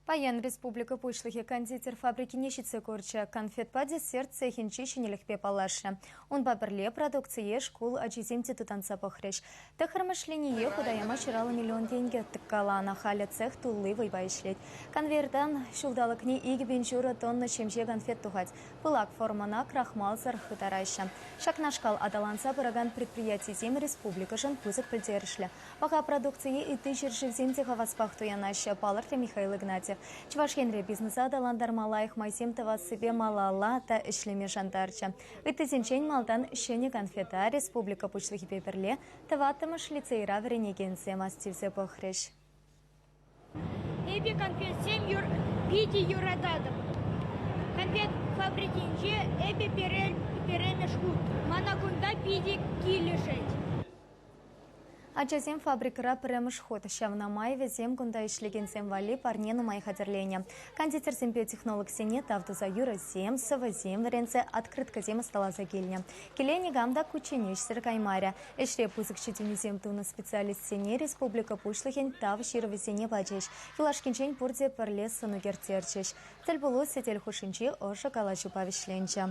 Паян республика Пуҫлӑхӗ кондитер фабрикине ҫитсе курчӗ, конфетпа десерт цехӗнчи ҫӗнӗлӗхпе паллашрӗ. Унпа пӗрле продукцие шкул ачисем те тутанса пӑхрӗҫ. Тӑххӑрмӗш линие хута яма 150 миллион тенкӗ тӑккаланӑ. Халӗ цех тулли вӑйпа ӗҫлет. Конвейертан ҫулталӑкне 2500 тонна ҫемҫе конфет тухать. Пылак формӑна крахмалсӑр хытараҫҫӗ. Ҫакнашкал аталанса пыракан предприятисем республикӑшӑн пысӑк пӗлтерӗшлӗ. Паха продукцие ытти ҫӗршывсем те хаваспах туянаҫҫӗ, палӑртрӗ Михаил Игнатьев. Чӑваш Енре бизнеса аталантарма лайӑх майсем тӑвассипе малалла та ӗҫлеме шантарчӗ. Ыттисенчен малтан ҫӗнӗ конфета республика Пуҫлӑхӗпе пӗрле тӑваттӑмӗш лицейра вӗренекенсем астивсе пӑхрӗҫ. Эпӗ конфетсем питӗ юрататӑп. Конфет фабрикинче эпӗ пӗрремӗш хут. Мана кунта питӗ килӗшет. Ачасем фабрикӑра пӗрремӗш хут. Ҫавна май вӗсем кунта ӗҫлекенсем валли парне нумай хатӗрленӗ. Кондитерсемпе технологсене тав туса юрӑсем, сӑвӑсем вӗренсе открыткӑсем ӑсталаса килнӗ. Киле никам та кучченеҫсӗр каймарӗ. Ӗҫре пысӑк ҫитӗнӳсем тунӑ специалистсене республика Пуҫлӑхӗн Тав ҫырӑвӗсене пачӗҫ. Юлашкинчен пурте пӗрле сӑн ӳкерттерчӗҫ. Тӗлпулу сӗтел хушшинчи ӑшӑ калаҫупа вӗҫленчӗ.